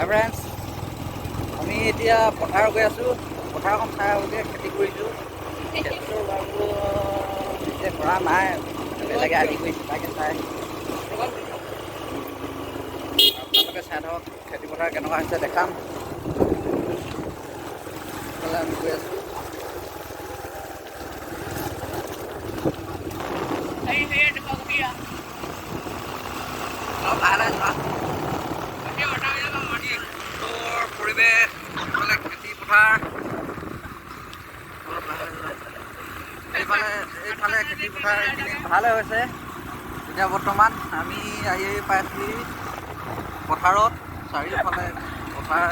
হাই friends, আমি এতিয়া পথাৰ গৈ আছোঁ। পথাৰখন চাই আহোঁগৈ। খেতি কৰিছোঁ। খেতিটো বাৰু নিজে কৰা নাই, বেলেগে আধি কৰিছে, তাকে চাই আপোনালোকে চাই থাকক। খেতি পথাৰ কেনেকুৱা হৈছে দেখাম। এইফালে আমি গৈ আছোঁ। অলপ লাহে লাহে যোৱা। সুন্দৰ পৰিৱেশ, এইফালে খেতি পথাৰ। অলপ লাহে লাহে যোৱা। এইফালে খেতি পথাৰ এইখিনি ভালে হৈছে। এতিয়া বৰ্তমান আমি আহি পাইছোহি পথাৰত। চাৰিওফালে পথাৰ।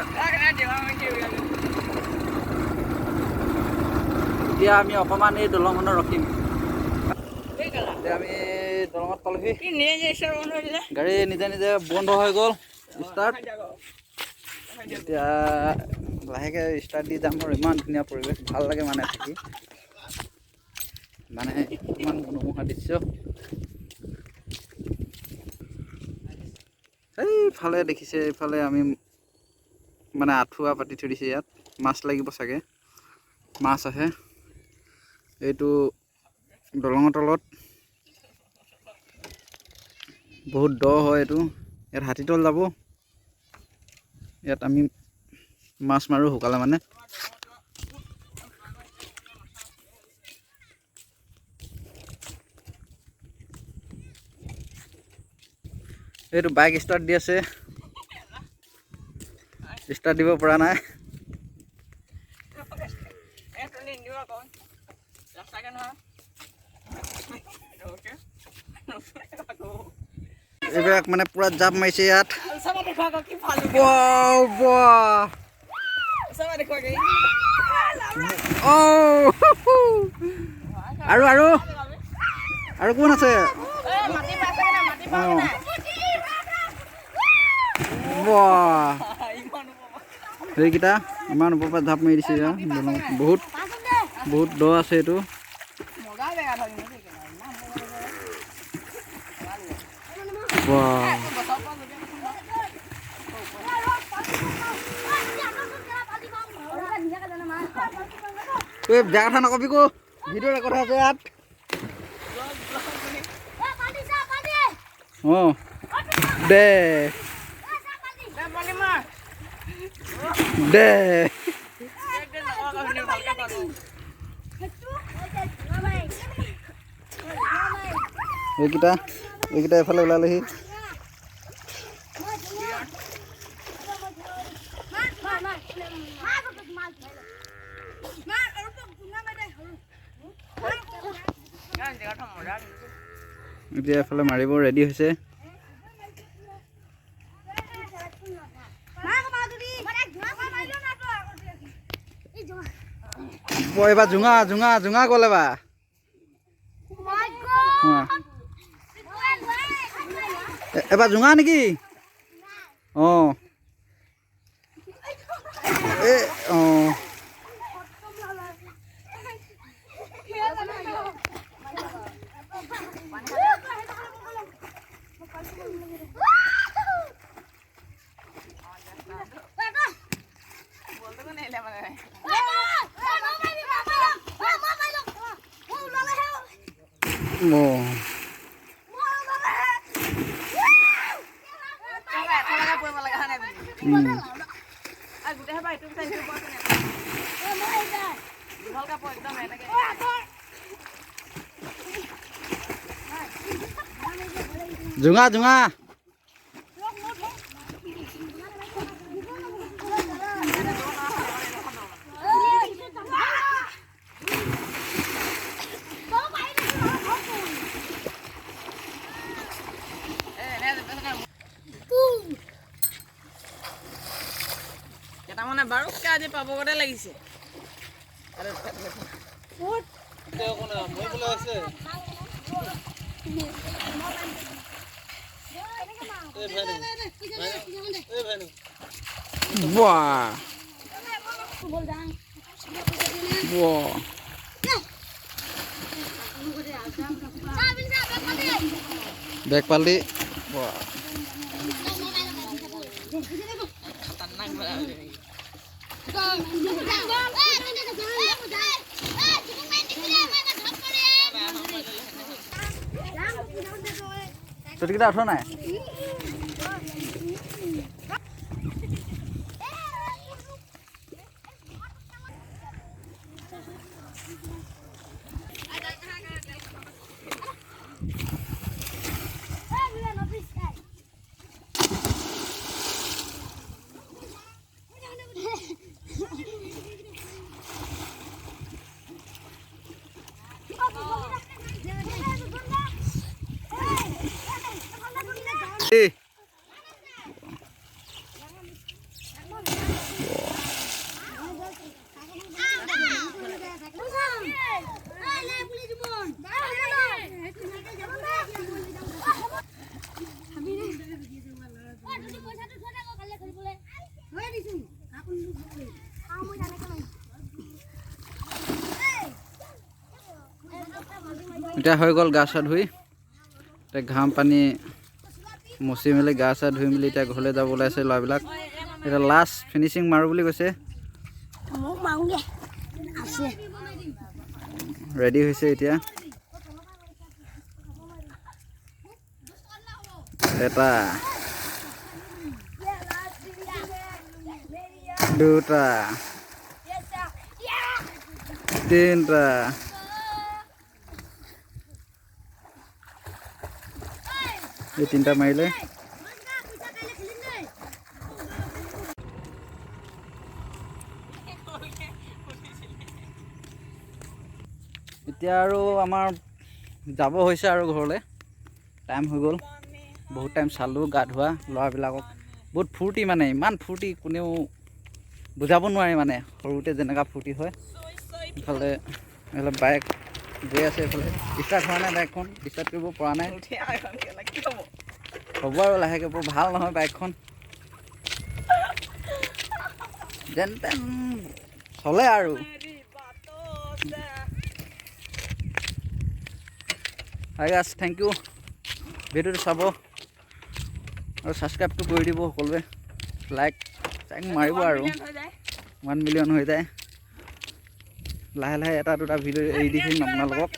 এতিয়া আমি অকণমান এই দলংখনত ৰখিম। এতিয়া আমি দলঙত পালোহি। গাড়ী নিজে নিজে বন্ধ হৈ গ'ল ষ্টাৰ্ট। এতিয়া লাহেকৈ ষ্টাৰ্ট দি যাম। আৰু ইমান ধুনীয়া পৰিৱেশ, ভাল লাগে মানে থাকি, মানে ইমান মনোমোহা দৃশ্য। এইফালে দেখিছে, এইফালে আমি মানে আঁঠুৱা পাতি থৈ দিছে। ইয়াত মাছ লাগিব চাগে, মাছ আহে। এইটো দলঙৰ তলত বহুত দ হয় এইটো। ইয়াত হাতীতল যাব। ইয়াত আমি মাছ মাৰোঁ শুকালে মানে। এইটো বাইক ষ্টাৰ্ট দি আছে, ষ্টাৰ্ট দিব পৰা নাই। এইবিলাক মানে পুৰা জাপ মাৰিছে ইয়াত। বাহ, বাহ। অ' আৰু আৰু আৰু কোন আছে? অঁ, বাহ, সেইকেইটা ইমান ওপৰৰ পৰা জাপ মাৰি দিছে। দলং বহুত বহুত দ আছে এইটো। বাহ, এই বেয়া কথা নকবি কো, ভিডিঅ' ৰেকৰ্ড আছে ইয়াত। অঁ, দে দে। এইকেইটা এইফালে ওলালেহি। এতিয়া এফালে মাৰিব ৰেডি হৈছে। এইবাৰ জোঙা জোঙা জোঙা গ'ল এবাৰ। এবাৰ জোঙা নেকি? অঁ, এই অঁ। অঁ, জোঙা জোঙা। কেইটামানে বাৰুকে আজি পাবগতে লাগিছে। বাহ বাহ, বেগ পাল্টি। বাহ। তহঁতকেইটা উঠা নাই? এতিয়া হৈ গ'ল গা চা ধুই, এতিয়া ঘাম পানী মচি মেলি গা চা ধুই মেলি এতিয়া ঘৰলৈ যাব ওলাইছে ল'ৰাবিলাক। এতিয়া লাষ্ট ফিনিচিং মাৰোঁ বুলি কৈছে, ৰেডি হৈছে এতিয়া। এটা, দুটা, তিনিটা, এই তিনিটা মাৰিলে। এতিয়া আৰু আমাৰ যাব হৈছে আৰু ঘৰলৈ, টাইম হৈ গ'ল। বহুত টাইম চালোঁ গা ধোৱা ল'ৰাবিলাকক, বহুত ফূৰ্তি মানে, ইমান ফূৰ্তি কোনেও বুজাব নোৱাৰে মানে, সৰুতে যেনেকুৱা ফূৰ্তি হয়। ইফালে এইফালে বাইক গৈ আছে, এইফালে ষ্টাৰ্ট হোৱা নাই বাইকখন, ষ্টাৰ্ট কৰিব পৰা নাই, হ'ব আৰু লাহেকৈ, বৰ ভাল নহয় বাইকখন, যেন তেন চলে আৰু। হাই গাছ, thank U, ভিডিঅ'টো চাব আৰু ছাবস্ক্ৰাইবটো কৰি দিব সকলোৱে, লাইক চাইক মাৰিব আৰু 1 মিলিয়ন হৈ যায়। লাহে লাহে এটা দুটা ভিডিঅ' এৰি দি থাকিম আপোনালোকক।